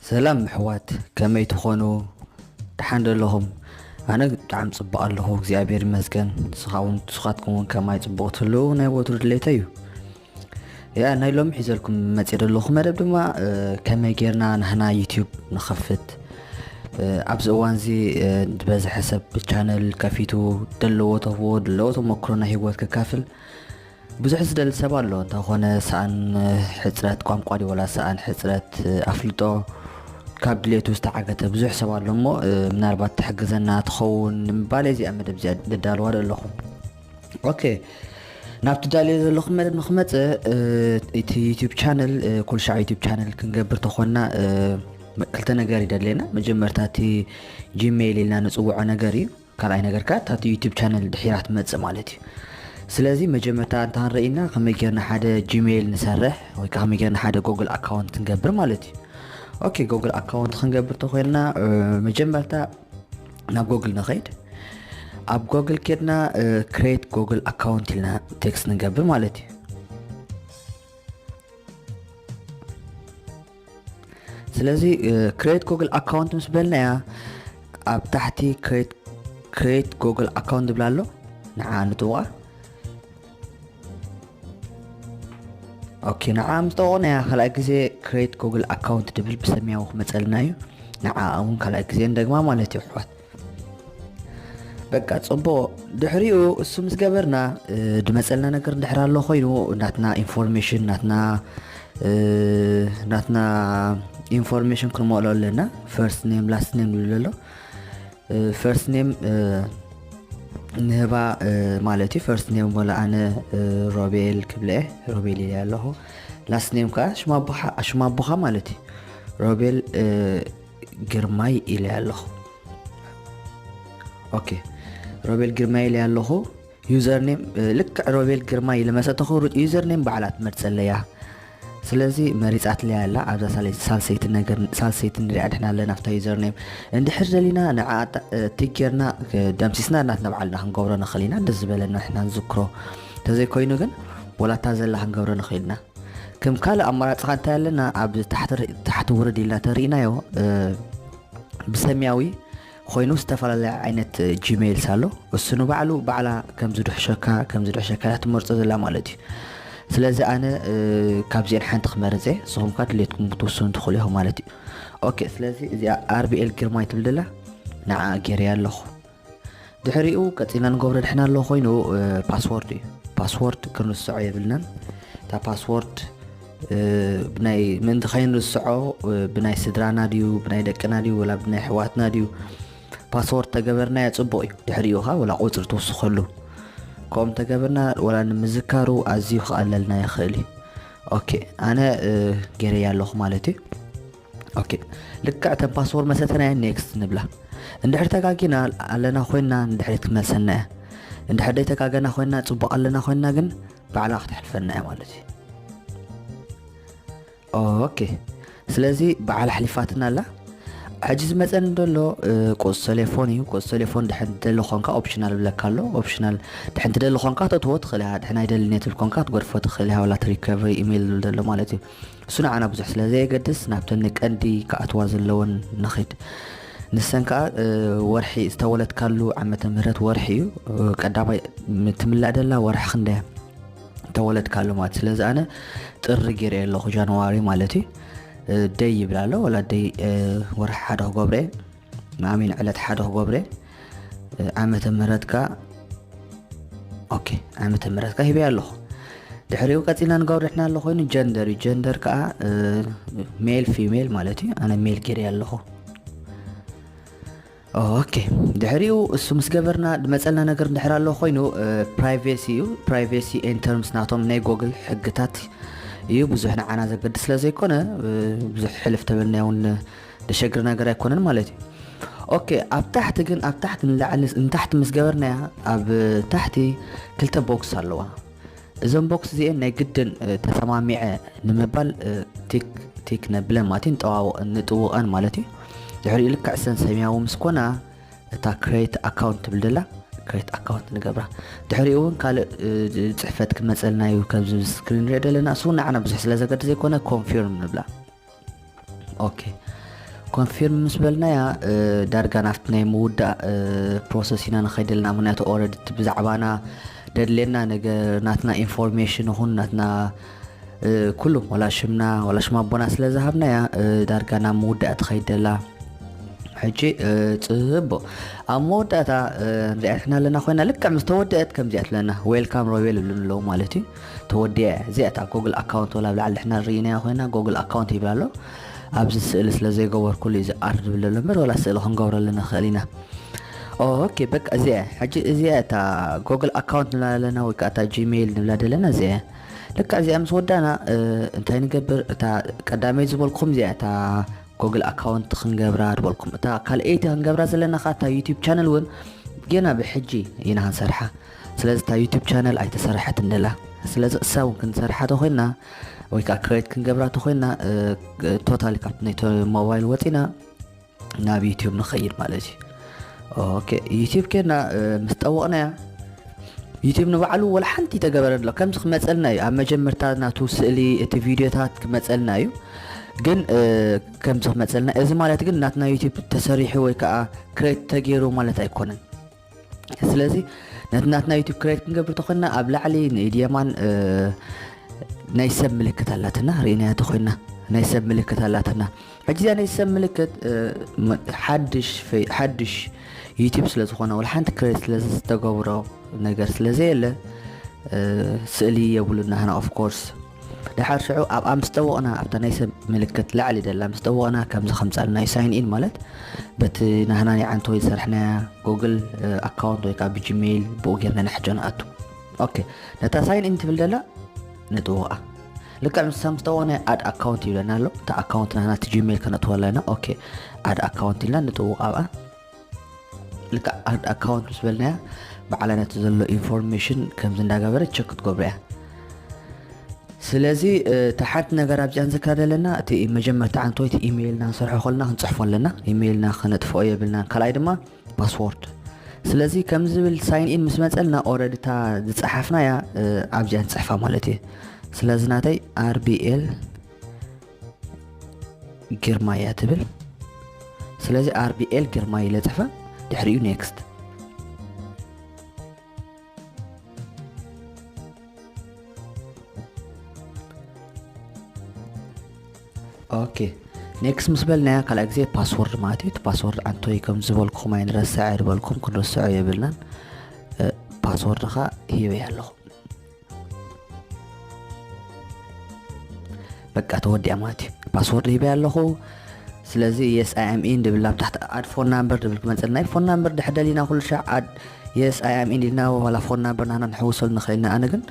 ሰላም ኣሕዋት፣ ከመይ ትኾኑ? ደሓን ዶ ኣለኹም? ኣነ ብጣዕሚ ጽቡቕ ኣለኹ፣ እግዚኣብሔር ይመስገን። ንስኻ እውን፣ ንስኻትኩም እውን ከማይ ጽቡቕ ትህልዉ ናይ ወትሩ ድሌተይ እዩ። ያ፣ ናይ ሎሚ ሒዘልኩም መጽየ ዘለኹ መደብ ድማ፣ እ፣ ከመይ ጌርና ናህና ዩትዩብ ንኸፍት። እ፣ ኣብዚ እዋንዚ፣ እ፣ ዝበዝሐ ሰብ ቻነል ከፊቱ ደለዎ ተህቦ፣ ደለዎ ተመክሮ ናይ ህይወት ክካፍል ብዙሕ ዝደሊ ሰብ ኣሎ። እንተኾነ ሰኣን ሕጽረት ቋንቋ ድዩ፣ ወላ ሰኣን ሕጽረት ኣፍልጦ ካብ ድሌቱ ዝተዓገተ ብዙሕ ሰብ ኣሎ እሞ፣ እ፣ ምናልባት ትሕግዘና ትኸውን ንምባል እዚኣ መደብ እዚኣ ደዳልዋ ዶ ኣለኹ። ኦኬ፣ ናብቲ ዳልዮ ዘለኹም መደብ ንኽመጽእ፣ እ፣ እቲ ዩትዩብ ቻነል፣ እ፣ ኩልሻዕ ዩትዩብ ቻነል ክንገብር ተኾንና፣ እ፣ መ-፣ ክልተ ነገር ይደድለየና። መጀመርታ እቲ ጂሜይል ኢልና ንጽውዖ ነገር እዩ። ካልኣይ ነገር ከኣ እታ ዩትዩብ ቻነል ድሒራ ትመጽእ ማለት እዩ። ስለዚ መጀመርታ እንታ ንርእይና ከመይ ጌርና ሓደ ጂሜይል ንሰርሕ ወይ ከኣ ከመይ ጌርና ሓደ ጎግል ኣካውንት ክንገብር ማለት እዩ። ኦኬ፣ ጎግል ኣካውንት ክንገብር ተኾይንና፣ እ፣ መጀመርታ ናብ ጎግል ንኸይድ። ኣብ ጎግል ኬድና፣ እ፣ ክሬት ጎግል ኣካውንት ኢልና ቴክስት ንገብር ማለት እዩ። ስለዚ፣ እ፣ ክሬት ጎግል ኣካውንት ምስ በልናያ፣ ኣብ ታሕቲ ክሬት፣ ክሬት ጎግል ኣካውንት ዝብል ኣሎ። ንዓ ንጥውቓ። ኦኬ፣ ንዓ ምስ ጠወቕናያ፣ ካልኣይ ግዜ ክሬት ጎግል ኣካውንት ዝብል ብሰማያዊ ክመጸልና እዩ። ንዓ እውን ካልኣይ ግዜ ንደግማ ማለት እዩ፣ ኣሕዋት። በቃ፣ ጽቡቕ። ድሕሪኡ እሱ ምስ ገበርና፣ እ፣ ዝመጸልና ነገር እንድሕር ኣሎ ኮይኑ፣ ናትና ኢንፎርሜሽን፣ ናትና፣ እ፣ ናትና ኢንፎርሜሽን ክንመልኦ ኣለና። ፈርስት ኔም፣ ላስት ኔም ዝብል ኣሎ። እ፣ ፈርስት ኔም፣ እ፣ ንህባ፣ እ፣ ማለት እዩ። ፈርስት ኔም ወላ ኣነ፣ እ፣ ሮቤል ክብለ እየ። ሮቤል ኢለ ኣለኹ። ላስት ኔም ከኣ ሽም ኣቦኻ፣ ሽም ኣቦኻ ማለት እዩ። ሮቤል፣ እ፣ ግርማይ ኢለ ኣለኹ። ኦኬ፣ ሮቤል ግርማይ ኢለ ኣለኹ። ዩዘር ኔም፣ እ፣ ልክዕ ሮቤል ግርማይ ኢለ መሰተኹ፣ ሩ-፣ ዩዘር ኔም ባዕላ ትመርጸለያ። ስለዚ መሪጻትለያ ኣላ። ኣብዛ ሳለ-፣ ሳልሰይቲ ነገር፣ ሳልሰይቲ ንሪኣ ድሕና ኣለና ኣብታ ዩዘር ኔም። እንድሕር ደሊና ንዓ ኣጣ-፣ እ፣ ቲክ ጌርና፣ እ፣ ደምሲስና ናትና ባዕልና ክንገብሮ ንኽእል ኢና። ደስ ዝበለና ንሕና ንዝክሮ። እንተዘይኮይኑ ግን ወላ እታ ዘላ ክንገብሮ ንኽእል ኢና። ከም ካልእ ኣማራጺ ኸኣ እንታይ ኣለና? ኣብ ታሕቲ ር-፣ ታሕቲ ውርድ ኢልና ተርኢናዮ፣ እ፣ ብሰማያዊ ኮይኑ ዝተፈላለየ ዓይነት ጂሜይልስ ኣሎ። እሱ ንባዕሉ ባዕላ ከም ዝድሕሸካ፣ ከም ዝድሕሸካ እያ ትመርጾ ዘላ ማለት እዩ። ስለዚ ኣነ፣ እ፣ ካብዚአን ሓንቲ ክመርጽ እየ። ንስኹም ከኣ ድሌትኩም ክትውስኑ ትኽእሉ ኢኹም ማለት እዩ። ኦኬ፣ ስለዚ እዚኣ ኣር ቢ ኤል ግርማይ ትብል ዘላ ንዓ ገይረያ ኣለኹ። ድሕሪኡ ቀጺልና ንገብሮ ድሕና ኣሎ ኮይኑ፣ እ፣ ፓስወርድ እዩ። ፓስወርድ ክንርስዖ የብልናን። እታ ፓስወርድ፣ እ፣ ብናይ፣ ምእንቲ ከይንርስዖ፣ እ፣ ብናይ ስድራና ድዩ፣ ብናይ ደቅና ድዩ፣ ወላ ብናይ ኣሕዋትና ድዩ፣ ፓስወርድ ተገበርናዮ ጽቡቕ እዩ። ድሕሪኡ ኸኣ ወላ ቁጽሪ ትውስኸሉ። ከምኡ ተገበርና ወላ ንምዝካሩ ኣዝዩ ክቐለልና ይኽእል እዩ። ኦኬ፣ ኣነ፣ እ፣ ገይረያ ኣለኹ ማለት እዩ። ኦኬ፣ ልክዕ እተን ፓስወርድ መሰተናየን ኔክስት ንብላ። እንድሕር ተጋጊና ኣለና ኮይንና ንድሕሪት ክመልሰና እያ። እንድሕር ደይተጋገና ኮይንና፣ ጽቡቕ ኣለና ኮይንና ግን ባዕላ ክትሕልፈና እያ ማለት እዩ። ኦኬ፣ ስለዚ ባዕላ ኣሕሊፋትና ኣላ። ሕጂ ዝመጸኒ ዘሎ፣ እ፣ ቁጽሪ ቴሌፎን እዩ። ቁጽሪ ቴሌፎን ድሕን ትደሊ ኾንካ ኦፕሽናል ብለካ ኣሎ። ኦፕሽናል ድሕን ትደሊ ኾንካ ተእትዎ ትኽእል ኢኻ። ድሕን ኣይደልን እየ ትብል ኮንካ ክትገድፎ ትኽእል ኢኻ። ዋላ እቲ ሪከቨሪ ኢሜይል ዝብል ዘሎ ማለት እዩ። እሱ ንዓና ብዙሕ ስለ ዘየገድስ ናብተን ቀንዲ ክኣትዋ ዘለወን ንኺድ። ንሰን ከኣ፣ እ፣ ወርሒ ዝተወለድካሉ ዓመተ ምህረት ወርሒ እዩ። እ፣ ቀዳማይ ትምላእ ደላ ወርሒ ክንደያ ተወለድካሉ ማለት። ስለዚ ኣነ ጥሪ ገይረ ኣለኹ፣ ጃንዋሪ ማለት እዩ። እ፣ ደይ ይብል ኣሎ፣ ወላ ደይ፣ እ፣ ወርሒ ሓደ ክገብረ፣ ማሚን ዕለት ሓደ ክገብረ፣ እ፣ ዓመተ ምህረትካ፣ ኦኬ፣ ዓመተ ምህረትካ ሂበያ ኣለኹ። ድሕሪኡ ቀጺልና ንገብር ድሕና ኣሎ ኮይኑ ጀንደር እዩ። ጀንደር ከኣ፣ እ፣ ሜል ፊሜል ማለት እዩ። ኣነ ሜል ገይረ ኣለኹ። ኦኬ፣ ድሕሪኡ እሱ ምስ ገበርና ዝመጸልና ነገር እንድሕር ኣሎ ኮይኑ፣ እ፣ ፕራይቬሲ እዩ። ፕራይቬሲ ኤንድ ተርምስ ናቶም ናይ ጎግል ሕግታት እዩ። ብዙሕ ንዓና ዘገድስ ስለ ዘይኮነ፣ እ፣ ብዙሕ ሕልፍ ተበልና እውን ዘሸግር ነገር ኣይኮነን ማለት እዩ። ኦኬ፣ ኣብ ታሕቲ ግን፣ ኣብ ታሕቲ ንላዕሊ ንታሕቲ ምስ ገበርናያ፣ ኣብ ታሕቲ ክልተ ቦክስ ኣለዋ። እዞም ቦክስ እዚኤን ናይ ግድን፣ እ፣ ተሰማሚዐ ንምባል፣ እ፣ ቲክ፣ ቲክ ነብለን ማለት እዩ፣ ንጠዋውቐን፣ ንጥውቐን ማለት እዩ። ድሕሪኡ ልክዕ እሰን ሰማያዊ ምስ ኮና፣ እታ ክሬት ኣካውንት ትብል ደላ፣ ክሬት ኣካውንት ንገብራ። ድሕሪኡ እውን ካልእ፣ እ፣ ጽሕፈት ክመጸልና እዩ፣ ከምዚ ስክሪን ንሪኦ ዘለና። እሱ እውን ንዓና ብዙሕ ስለ ዘገድስ ዘይኮነ፣ ኮንፊርም ንብላ። ኦኬ፣ ኮንፊርም ምስ በልናያ ዳርጋ ናብቲ ናይ ምውዳእ ፕሮሰስ ኢና ንኸይድ ኣለና። ምክንያቱ ኦረዲ ብዛዕባና ደድልየና ነገር ናትና ኢንፎርሜሽን ይኹን ናትና ኩሉ ወላ ሽምና ወላ ሽም ኣቦና ስለ ዝሃብናያ ዳርጋ ናብ ምውዳእ ትኸይድ ደላ። ሕጂ ጽቡቕ ኣብ መወዳእታ ንሪኣትና ኣለና ኮይና ልክዕ ምስ ተወደአት ከምዚኣ ትብለና ዌልካም ሮቤል ይብሉን ኣለዉ ማለት እዩ። ተወዲኣ እዚኣ እታ ጎግል ኣካውንት ወላ ኣብ ላዕሊ ድሕና ርኢናያ ኮይና ጎግል ኣካውንት ይብል ኣሎ። ኣብዚ ስእሊ ስለ ዘይገበርኩሉ እዩ ዝኣር ዝብል ዘሎ እምበር ወላ ስእሊ ክንገብረሉ ንኽእል ኢና። ኦኬ በቃ እዚኣ ሕጂ እዚኣ እታ ጎግል ኣካውንት ንብላ ኣለና ወይ ከዓ እታ ጂሜይል ንብላ ደለና እዚኣ ልክዕ እዚኣ ምስ ወዳና እንታይ ንገብር እታ ቀዳመይ ዝበልኩም እዚኣ እታ ጎግል ኣካውንት ክንገብራ ዝበልኩም እታ ካልአይቲ ክንገብራ ዘለና ከዓ እታ ዩቲብ ቻነል እውን ገና ብሕጂ ኢና ክንሰርሓ። ስለዚ እታ ዩቲብ ቻነል ኣይተሰረሐትን ደላ። ስለዚ እሳ እውን ክንሰርሓ ተኮይና ወይ ከዓ ክሬት ክንገብራ ተኮይና ቶታሊ ካብቲ ናይ ሞባይል ወፂና ናብ ዩቲብ ንኸይድ ማለት እዩ። ኦኬ ዩቲብ ኬድና ምስ ጠወቕናያ ዩቲብ ንባዕሉ ወላ ሓንቲ ተገበረ ኣሎ ከምዚ ክመፀልና እዩ ኣብ መጀመርታ ናቱ ስእሊ እቲ ቪዲዮታት ክመፀልና እዩ። ግን ከምዚ ክመፀልና እዚ ማለት ግን ናትና ዩቲብ ተሰሪሑ ወይ ከዓ ክሬት ተገይሩ ማለት ኣይኮነን። ስለዚ ነቲ ናትና ዩቲብ ክሬት ክንገብር ተኮይና ኣብ ላዕሊ ንኢድ የማን ናይ ሰብ ምልክት ኣላትና ርኢናያ ተኮይና ናይ ሰብ ምልክት ኣላትና። ሕጂ እዚኣ ናይ ሰብ ምልክት ሓድሽ ዩቲብ ስለ ዝኾነ ወላ ሓንቲ ክሬት ስለ ዝተገብሮ ነገር ስለ ዘየለ ስእሊ የብሉና ህና ኦፍ ኮርስ። ድሓር ሽዑ ኣብኣ ምስ ጠወቕና ኣብታ ናይ ሰብ ምልክት ላዕሊ ደላ ምስ ጠወቕና ከምዚ ከምፃልና እዩ ሳይን ኢን ማለት በቲ ናህና ናይ ዓንቶ ዝሰርሕናያ ጎግል ኣካውንት ወይ ከዓ ብጂሜይል ብኡ ጌርና ንሕጆ ንኣቱ። ኦኬ ነታ ሳይን ኢን ትብል ደላ ንጥውቓ። ልክዕ ምስ ሳምስተዎ ናይ ኣድ ኣካውንት ይብለና ኣሎ። እታ ኣካውንት ናትና እቲ ጂሜል ከነጥወላ ኢና። ኦኬ ኣድ ኣካውንት ኢልና ንጥውቕ ኣብኣ። ልክዕ ኣድ ኣካውንት ምስ በልናያ ባዕላ ነቲ ዘሎ ኢንፎርሜሽን ከምዚ እንዳገበረ ቸክ ክትገብሮ እያ። ስለዚ እታ ሓንቲ ነገር ኣብዚኣ ንዘክራ ዘለና እቲ መጀመርታ ዓንቶይቲ ኢሜይልና ክንሰርሖ ከለና ክንፅሕፎ ኣለና። ኢሜይልና ክነጥፍኦ የብልናን። ካልኣይ ድማ ፓስወርድ። ስለዚ ከም ዝብል ሳይን ኢን ምስ መፀልና ኦረዲ እታ ዝፀሓፍናያ ኣብዚኣ ንፅሕፋ ማለት እዩ። ስለዚ ናተይ ኣርቢኤል ግርማ እያ ትብል። ስለዚ ኣርቢኤል ግርማ ኢለ ፅሕፋ ድሕሪኡ ኔክስት። ኦኬ ኔክስት ምስ በልናያ ካልኣይ ግዜ ፓስወርድ ማለት እዩ። እቲ ፓስወርድ ዓንቶይ ከም ዝበልኩኹም ኣይንረስዐ ዝበልኩም ክንረስዖ የብልናን። ፓስወርድ ካ ሂበያ ኣለኹ። በቃ ተወዲኣ ማለት እዩ። ፓስወርድ ሂበያ ኣለኹ። ስለዚ የስ ኣይ ኣም ኢን ድብል ኣብ ታሕቲ ኣድ ፎን ናምበር ድብል ክመፀልና እዩ። ፎን ናምበር ድሕር ደሊና ኩሉ ሻዕ ኣድ የስ ኣይ ኣም ኢን ኢልና ዋላ ፎን ናምበር ናና ንሕውሰሉ ንኽእል ኢና። ኣነ ግን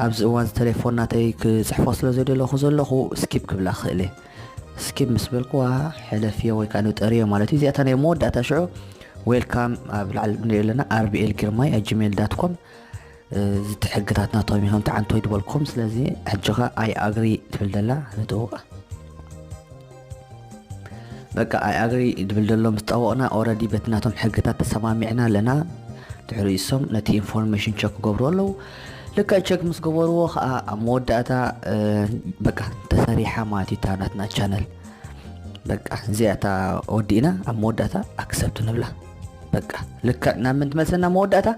ኣብዚ እዋን ቴሌፎን ናተይ ክፅሕፎ ስለ ዘደለኹ ዘለኹ ስኪፕ ክብላ ክእል እየ። ስኪፕ ምስ በልኩዋ ሕለፍዮ ወይ ከዓ ንጠርዮ ማለት እዩ። እዚኣታ ናይ መወዳእታ ሽዑ ዌልካም ኣብ ላዕሊ ንሪኦ ኣለና ኣርቢኤል ግርማይ ኣት ጂሜል ዳት ኮም። ዝትሕግታት ናቶም ይኹን ተዓንቶይ ድበልኩም። ስለዚ ሕጂ ኸ ኣይ ኣግሪ ትብል ደላ ንጥውቃ። በቃ ኣይ ኣግሪ ድብል ደሎ ምስ ጠወቕና ኦረዲ በቲ ናቶም ሕግታት ተሰማሚዕና ኣለና። ድሕሪ እሶም ነቲ ኢንፎርሜሽን ቸክ ክገብሩ ኣለዉ። ልክዕ ቸክ ምስ ገበርዎ ከዓ ኣብ መወዳእታ በቃ ተሰሪሓ ማለት እዩ እታ ናትና ቻነል። በቃ እዚኣታ ወዲእና ኣብ መወዳእታ ኣክሰፕት ንብላ። በቃ ልክዕ ናብ ምን ትመልሰና መወዳእታ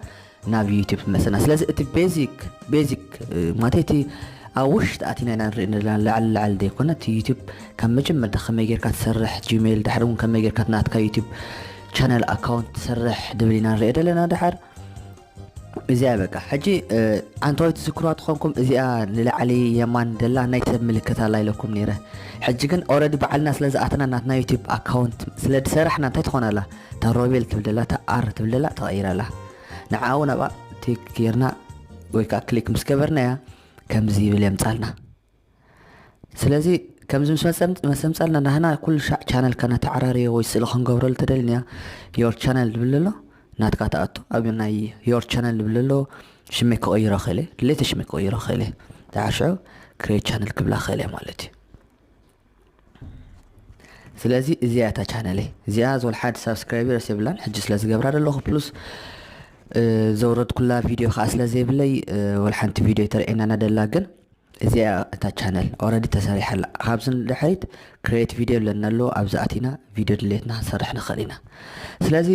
ናብ ዩቲብ ትመልሰና። ስለዚ እቲ ቤዚክ ቤዚክ ማለት እቲ ኣብ ውሽጢ ኣቲና ኢና ንርኢ ንላዕሊ ላዕሊ ዘይኮነ እቲ ዩቲብ ካብ መጀመርታ ከመይ ጌርካ ትሰርሕ ጂሜል ድሕሪ እውን ከመይ ጌርካ ናትካ ዩቲብ ቻነል ኣካውንት ትሰርሕ ድብል ኢና ንርኢ ዘለና ድሓር። እዚኣ በቃ ሕጂ ኣንታዊ ትዝክሯ ትኾንኩም እዚኣ ንላዕሊ የማን ደላ ናይ ሰብ ምልክት ኣላ ኢለኩም ነይረ። ሕጂ ግን ኦረዲ ባዕልና ስለ ዝኣተና ናትና ዩቲብ ኣካውንት ስለ ዝሰራሕና እንታይ ትኾን ኣላ? እታ ሮቤል ትብል ደላ እታ ኣር ትብል ደላ ተቐይራ ኣላ። ንዓኡ ናብኣ ቲክ ጌርና ወይ ከዓ ክሊክ ምስ ገበርናያ ከምዚ ይብል የምፃልና። ስለዚ ከምዚ ምስ መፀምፃልና ናህና ኩሉ ሻዕ ቻነል ከነተዓራርዮ ወይ ስእሊ ክንገብረሉ ተደሊና ዮር ቻነል ዝብል ኣሎ ናትካ ትኣቱ ኣብ ናይ ዮር ቻነል ዝብል ኣሎ ሽመይ ክቕይሮ ክእል እየ ድሌተ ሽመይ ክቕይሮ ክእል እየ። ተዓሽዑ ክሬት ቻነል ክብላ ክእል እየ ማለት እዩ። ስለዚ እዚኣ እታ ቻነለይ እዚኣ ዝወል ሓደ ሳብስክራይበርስ የብላን ሕጂ ስለ ዝገብራ ዘለኹ ፕሉስ ዘውረድኩላ ቪድዮ ከዓ ስለ ዘይብለይ ወል ሓንቲ ቪድዮ ተርእየናና ደላ ግን እዚኣ እታ ቻነል ኦረዲ ተሰሪሓ ኣላ። ካብዚ ንድሕሪት ክሬት ቪድዮ ኣለና ኣሎ፣ ኣብዚ ኣቲና ቪድዮ ድሌትና ክንሰርሕ ንኽእል ኢና። ስለዚ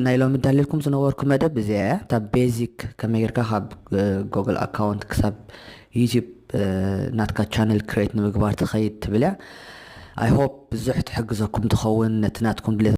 ናይ ሎሚ ዳልየልኩም ዝነበርኩ መደብ እዚኣ እያ። እታ ቤዚክ ከመይ ጌርካ ካብ ጎግል ኣካውንት ክሳብ ዩቲዩብ ናትካ ቻነል ክሬት ንምግባር ትኸይድ ትብል እያ። ኣይ ሆፕ ብዙሕ ትሕግዘኩም ትኸውን። ነቲ ናትኩም ድሌት